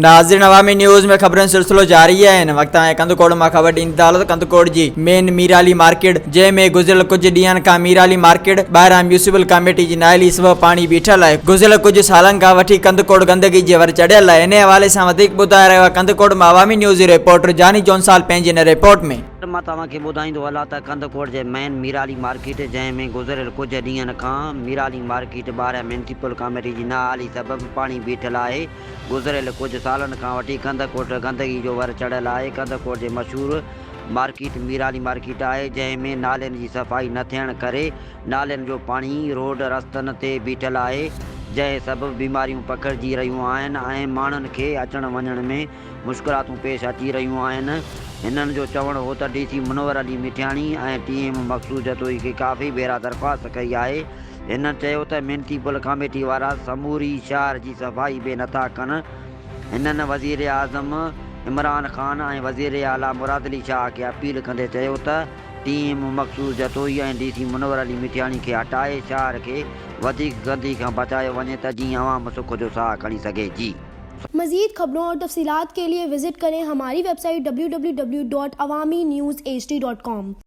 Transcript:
ناظرين عوامي نيوز ۾ خبرن جو سلسلو جاري آهي هن وقت اوهان کي ڪنڌڪوٽ مان خبر ڏيندي ته هلو ته ڪنڌڪوٽ جي مين ميرالي مارڪيٽ جنهن ۾ گذريل ڪجهه ڏينهن کان ميرالي مارڪيٽ ٻاهران ميونسپل ڪاميٽي جي نااهلي سبب پاڻي بيٺل آهي گذريل ڪجهه سالن کان وٺي ڪنڌڪوٽ گندگي جي ور چڙهيل آهي انهي حوالي سان وڌيڪ ٻڌائي رهيو آهي ڪنڌڪوٽ مان عوامي نيوز جي رپورٽر جاني جونسال پنهنجي هن رپورٽ ۾. مان توهان کي ٻڌائيندو هلان ته ڪنڌڪوٽ جي مين ميرالي مارڪيٽ جنهن ۾ گذريل ڪجهه ڏينهن کان ميرالي مارڪيٽ ٻاهريان ميونسپل ڪاميٽي جي نااهلي سبب پاڻي بيٺل آهي گذريل ڪجهه سالن کان وٺي ڪنڌڪوٽ گندگي جو ور چڙهيل آهي ڪنڌڪوٽ جي مشهور مارڪيٽ ميرالي مارڪيٽ آهي جنهن ۾ نالين جي صفائي نه ٿيڻ ڪري نالين جو پاڻي روڊ رستن تي بيٺل آهي جنهن سبب بيماريون پکڙجي رهيون آهن ۽ ماڻهن کي اچڻ وڃڻ ۾ مشڪلاتون پيش اچي رهيون آهن. هنن جو چوڻ هو ته D C Munawar Ali Mithiani ۽ T M Maqsood Jatoi کي ڪافي ڀيرا درخواست ڪئي آهي. هنن چيو ته ميونسپل ڪاميٽي وارا سموري شهر جي صفائي به نٿا ڪن. هنن وزيراعظم عمران خان ۽ وزيراعليٰ مراد علي شاهه کي اپيل ڪندي چيو ته T M Maqsood Jatoi ۽ D C Munawar Ali Mithiani کي هٽائي شهر کي وڌيڪ گندگي کان بچايو وڃي ته جيئن عوام سک جو ساهه کڻي سگهي. جي. مزيد خبرون اور تفصيلات کے لئے وزٽ ڪرين ھماري website W W W dot Awami news H D dot com.